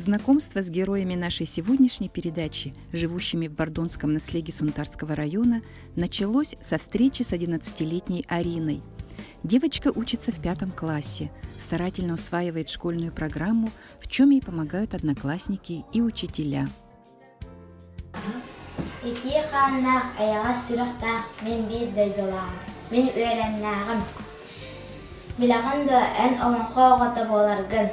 Знакомство с героями нашей сегодняшней передачи, живущими в Бордонском наслеге Сунтарского района, началось со встречи с 11-летней Ариной. Девочка учится в пятом классе, старательно усваивает школьную программу, в чем ей помогают одноклассники и учителя. Итии хааннаах, эйэҕэс сүрэхтээх мин биир дойдулааҕым, мин үөрэннээҕим. Билэҕин дуо, эн олоҥхо оҕото буоларгын?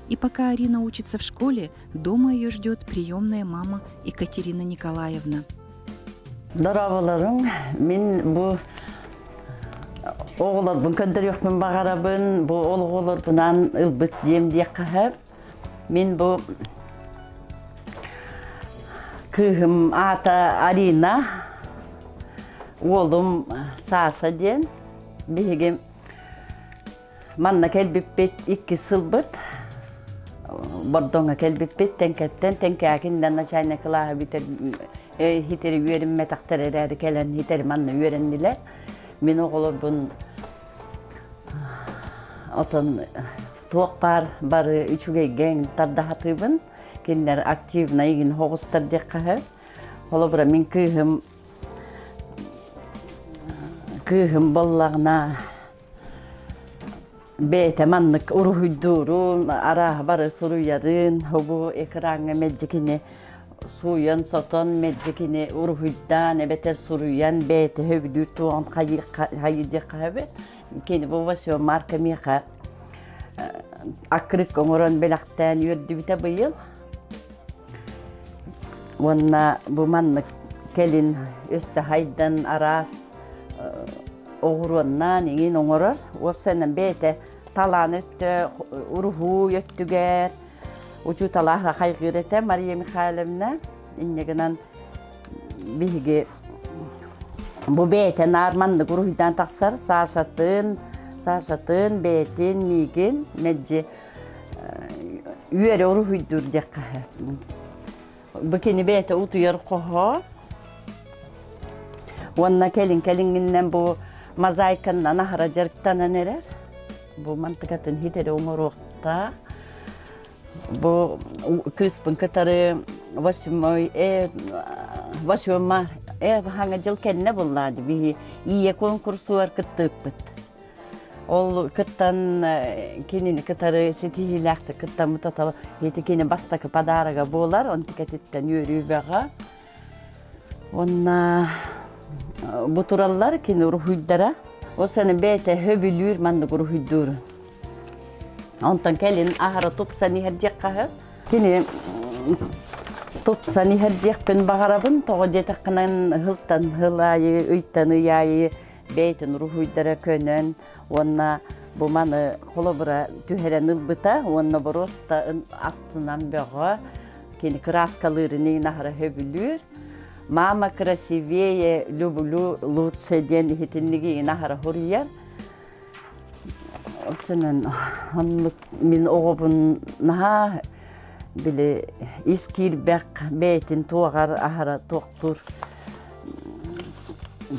И пока Арина учится в школе, дома ее ждет приемная мама Екатерина Николаевна. Дорооболоруҥ, мин бу оҕолорбун көрдөрүөхпүн баҕарабын, бу оҕолорбунаан ылбыт диэм диэххэ сөп. Мин бу кыыһым аата Арина, уолум Саша диэн. Биһиги манна кэлбиппит иккис сылбыт. Бордоҥҥо кэлбиппит Тэҥкэттэн Тэҥкээкиннэн начальник кылааһы бүтэр хитери үөрэммэтэхтэр эрээри кэлэн хитери манна үөрэннилэр. Мин оҕолорбун отон туох баар бары үчүгэйгэ тардаһатыыбын. Кинилэр активнай игин хоҕустар диэххэ сөп. Холобура мин кыыһым кыыһым боллаҕына бэйэтэ маннык уруһуйдуурун, арааһы бары суруйарын, бу экраҥҥа мэлдьи кини сууйан-сотон мэлдьи кини уруһуйдаан эбэтэр суруйан бэйэтэ сөбүлүүр туоҕун хайыы диэххэ сөбүй. Кини бу Васё Марка миэхэ аккырык оҥорон бэлэхтээн үөрдүбүтэ быйыл. Уонна бу маннык кэлин өссө хайдан араас оҕуруоннаан иҥин оҥорор. Уопсайынан бэйэтэ талаан өттө, уруһуй өттүгэр учууталаах хайгыыр этэ Мария Михайловна. Инньэ гынан биһиги бу бэйэтэ наар маннык уруһуйдаан тахсар Сашатын, Сашатын, бэйэтин, миигин мэлдьи үөрэ уруһуйдуур диэххэ Бу кини бэйэтэ утуйар хоһо. Уонна кэлин-кэлиҥҥинэн бу мозаиканнан аһара дьарыктанан эрэр. Бу мантыкатын хитэри оҥоруохтаах. Бу кыыспын кытары восьмой восьмой хаҥа дьыл кэннэ буллаады биһи ийэ конкурсугар кыттыыппыт. Ол кыттан кинини кытары ситиһиилээхтик кыттаммыт ото ити кини бастакы подарога буолар, онтукатыттан үөрүү бөҕө. Уонна бу тураллар кини уруһуйдара. Ол саны бэйэтэ хөбүлүүр маннык уруһуйдуурун. Онтон кэлин аһара тупсан иһэр диэххэ Кини тупсан иһэр диэхпин баҕарабын. Тоҕо диэтэххинэн ыһылтан ыһыл аайы, ыйтан ый аайы бэйэтин уруһуйдара көнөн уонна бу маны холобура түһэрэн ылбыта уонна боруоста астынан бөҕө кини кырааскалыырын иһин аһара сөбүлүүр. «Мама красивее, люблю лучше» диэн иһитиннигиин аһара суруйар. Осенен оннук мин оҕобун наһаа били ис киирбэх бэйэтин туоҕар аһара туохтуур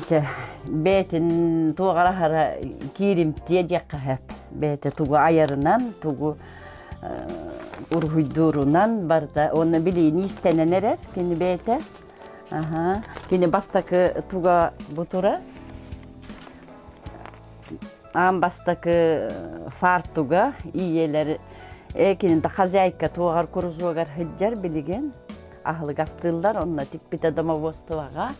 Дьэ, бэйэтин туоҕар аһара кииримтиэ диэххэ сөп. Бэйэтэ тугу айарынан, тугу уруһуйдуурунан барыта уонна билиини истэнэн эрэр кини бэйэтэ. Аха. Кини бастакы туга бу турар. Аан бастакы фартуга ийэлэр кининтэ хозяйка туоҕар кружогар сылдьар билигин. Аһылык астыыллар, онно тикпитэ домоводствоҕа.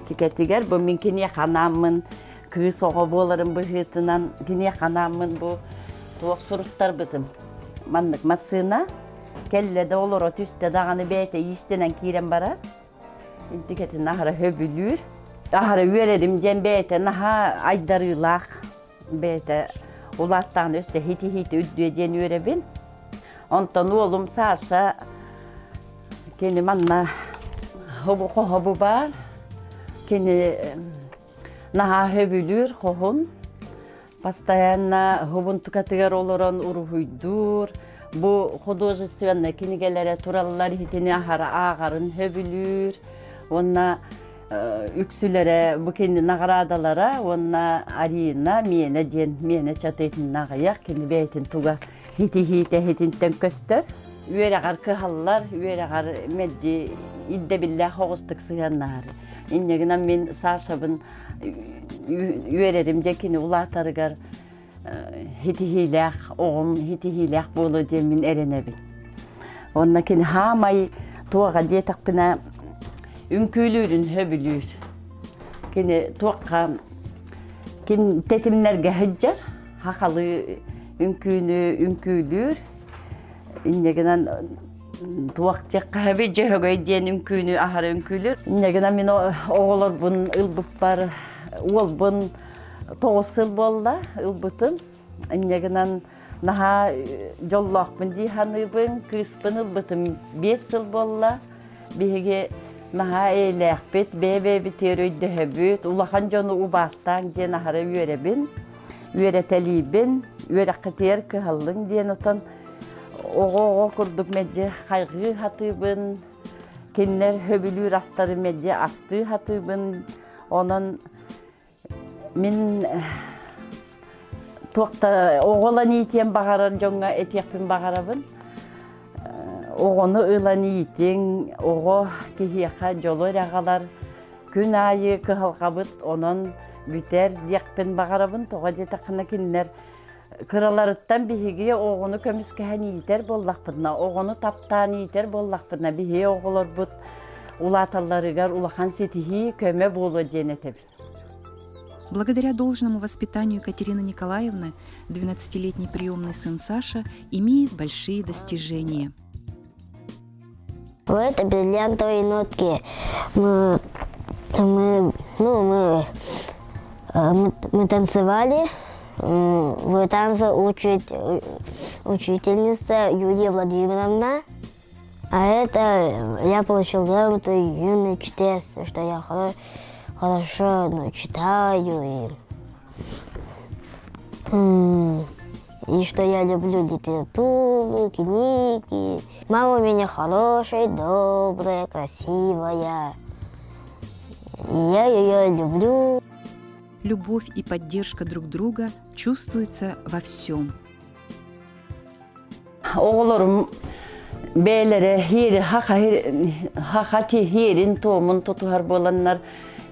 Тикэтигэр бу мин киниэхэ анааммын кыыс оҕо буоларым быһыытынан киниэхэ анааммын бу туох суруттарбытым. Маннык массыына кэллэ да олоро түстэ даҕаны бэйэтэ иистэнэн киирэн барар. Интикэтин аһара хөбүлүүр. Аһара үөрэрим диэн бэйэтэ наһаа айдарыылаах бэйэтэ улааттаҕына өссө хити-хити үрдүө диэн үөрэбин. Онтон уолум Саша кини манна хобу хобу баар. Кини наһаа сөбүлүүр хоһун. Постоянно хубунтукатыгар олорон уруһуйдуур. Бу художественнай кинигэлэрэ тураллар иһитини аһара ааҕарын сөбүлүүр. Уонна үксүлэрэ бу кини наҕараадалара уонна Арина миэнэ диэн миэнэ чатыйтын аҕыйах кини бэйэтин туга хитиһиитэ хитинтэн көстөр. Үөрэҕэр кыһаллар, үөрэҕэр мэлдьи ирдэбиллээх оҕустук сыһыаннаһар. Инньэ гынан мин Сашабын үөрэрим дьэ кини улаатарыгар хитиһиилээх оҕом хитиһиилээх буолуо диэн мин эрэнэбин. Онно кини хаамай туоҕа диэтэхпинэ үҥкүүлүүрүн сөбүлүүр. Кини туохха ким тэтимнэргэ сылдьар, хахалыы үҥкүүнү үҥкүүлүүр. Инньэ гынан туох диэххэ дьөһөгөй диэн үҥкүүнү аһара үҥкүүлүүр. Инньэ гынан мин оҕолорбун ылбыппар уолбун 9 сыл буолла ылбытым. Инньэ гынан наһаа дьоллоохпун дии саныыбын. Кыыспын ылбытым 5 сыл буолла. Биһиги наһаа эйэлээхпит, бэйэ-бэйэбитигэр өйдөһөбүт, улахан дьону убаастаан диэн аһара үөрэбин, үөрэтэлиибин, үөрэххитигэр кыһаллыҥ диэн отон оҕо-оҕо курдук мэлдьи хайҕыы сатыыбын, кинилэр сөбүлүүр астарын мэлдьи астыы сатыыбын. Онон мин туох да оҕолон иитиэн баҕарар дьоҥҥо этиэхпин баҕарабын. Оҕону ылан иитиҥ, оҕо киһиэхэ дьолу эрэ аҕалар. Күн аайы кыһалҕабыт онон бүтэр диэхпин баҕарабын. Тоҕо диэтэххинэ кинилэр кыраларыттан биһиги оҕону көмүскэһэн иитэр буоллахпытына, оҕону таптаан иитэр буоллахпытына, биһиги оҕолорбут улааталларыгар улахан ситиһии, көмө буолуо диэн этэбин. Благодаря должному воспитанию Екатерины Николаевны 12-летний приемный сын Саша имеет большие достижения. Вот бриллиантовые нотки. Мы, мы, ну, мы, мы, мы танцевали. В танце учит учительница Юлия Владимировна. А это я получил грамоту юный чтец, что я хорошо, ну, читаю и, и что я люблю литературу, книги. Мама у меня хорошая, добрая, красивая. И я ее люблю. Любовь и поддержка друг друга чувствуются во всем. Оҕолорум бэйэлэрэ хиэри хахати хиэрин туомун тутуһар буоланнар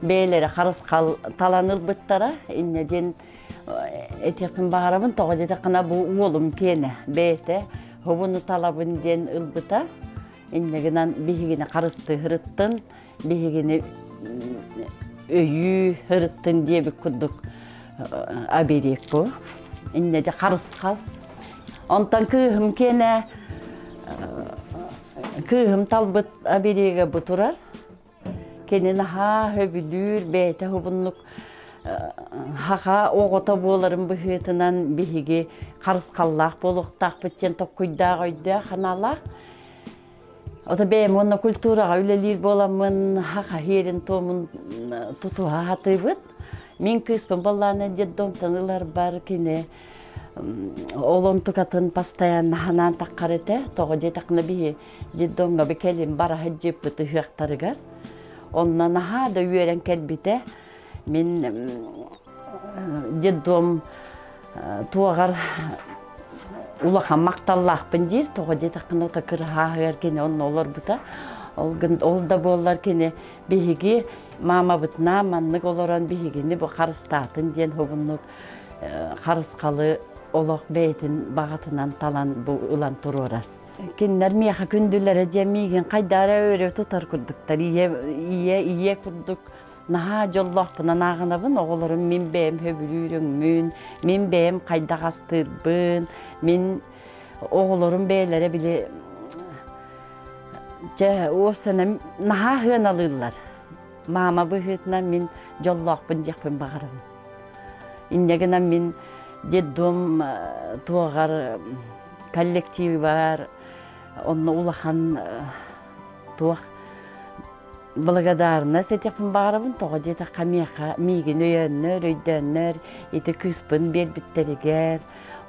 бэйэлэрэ харысхал талан ылбыттара. Инньэ диэн этиэхпин баҕарабын, тоҕо диэтэххинэ бу уолум киэнэ бэйэтэ хобуну талабын диэн ылбыта. Инньэ гынан биһигини харыстыы сырыттын, биһигини өйүү сырыттын диэбит курдук оберег бу. Инньэ дьэ харысхал. Онтон кыыһым киэнэ кыыһым талбыт оберега бу турар. Кини наһаа сөбүлүүр, бэйэтэ хубуннук хаха оҕото буоларын быһыытынан биһиги харысхаллаах буолуохтаахпыт диэн токкуйдаах өйдөөх ханаалаах. Ото бэйэм уонна культураҕа үлэлиир буоламмын хаха хиэрин туомун тутуһа сатыыбыт. Мин кыыспын боллаана детдомтан ыларбар кини ол онтукатын постоянно ханаан таххар этэ. Тоҕо диэтэххинэ биһи детдомҥа би кэлин бара сылдьыппыт ыһыахтарыгар. Онно наһаа да үөрэн кэлбитэ. Мин детдом туоҕар улахан махталлаахпын диир. Тоҕо диэтэххинэ ото кырыһааһыгар кини онно олорбута. Ол, ол да буоллар кини биһиги маамабытынаан маннык олорон биһигини бу харыстаатын диэн хобуннук харысхалы олох бэйэтин баҕатынан талан бу ылан туруорар. Кинилэр миэхэ күндүлэрэ диэн миигин хайдах эрэ өрө тутар курдуктар. Ийэ, ийэ, ийэ курдук наһаа дьоллоохпунан ааҕынабын. Оҕолорум мин бэйэм сөбүлүүр өҥмүн, мин бэйэм хайдах астыырбын, мин оҕолорум бэйэлэрэ били дьэ уопсайынан наһаа сыаналыыллар. Маама быһыытынан мин дьоллоохпун диэхпин баҕарабын. Инньэ гынан мин детдом туоҕар коллективар онно улахан туох благодарность этиэхпин баҕарабын. Тоҕо диэтэххэ миэхэ миигин өйөөннөр, өйдөөннөр ити кыыспын биэрбиттэригэр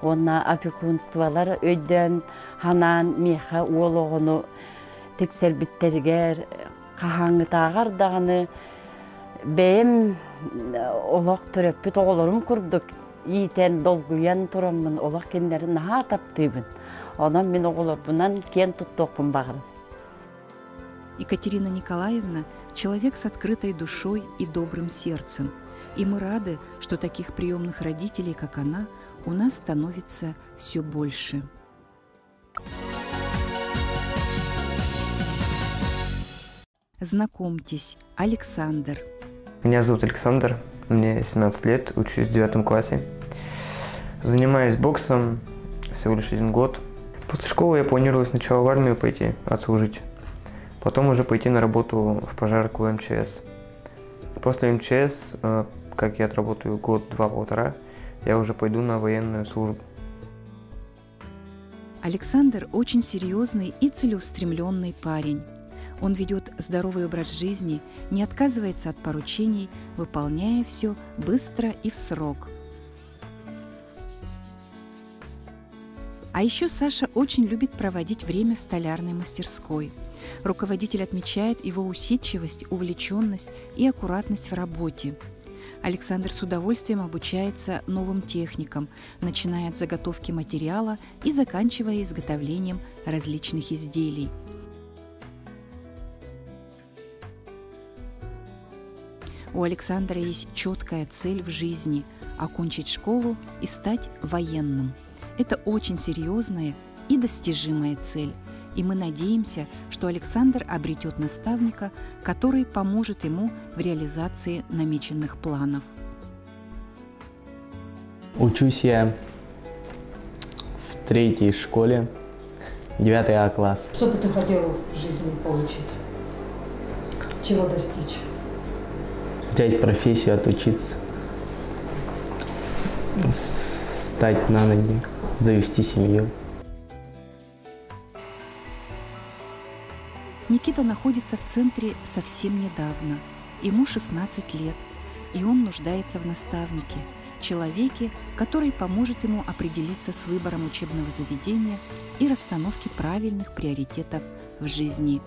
уонна опекунстволар өйдөөн ханаан миэхэ уол оҕону тиксэрбиттэригэр хаһааҥҥытааҕар даҕаны бэйэм олох төрөппүт оҕолорум курдук иитэн, долгуйан тураммын олох кинилэри наһаа таптыыбын. Онон мин оҕолорбунан киэн туттуохпун баҕарабын. Екатерина Николаевна – человек с открытой душой и добрым сердцем. И мы рады, что таких приемных родителей, как она, у нас становится все больше. Знакомьтесь, Александр. Меня зовут Александр, мне 17 лет, учусь в 9 классе. Занимаюсь боксом всего лишь один год. После школы я планирую сначала в армию пойти, отслужить, потом уже пойти на работу в пожарку МЧС. После МЧС, как я отработаю год, два, полтора, я уже пойду на военную службу. Александр очень серьезный и целеустремленный парень. Он ведет здоровый образ жизни, не отказывается от поручений, выполняя все быстро и в срок. А еще Саша очень любит проводить время в столярной мастерской. Руководитель отмечает его усидчивость, увлеченность и аккуратность в работе. Александр с удовольствием обучается новым техникам, начиная от заготовки материала и заканчивая изготовлением различных изделий. У Александра есть четкая цель в жизни – окончить школу и стать военным. Это очень серьезная и достижимая цель. И мы надеемся, что Александр обретет наставника, который поможет ему в реализации намеченных планов. Учусь я в третьей школе, 9 А класс. Что бы ты хотел в жизни получить? Чего достичь? Взять профессию, отучиться, стать на ноги, завести семью. Никита находится в центре совсем недавно. Ему 16 лет, и он нуждается в наставнике, человеке, который поможет ему определиться с выбором учебного заведения и расстановке правильных приоритетов в жизни.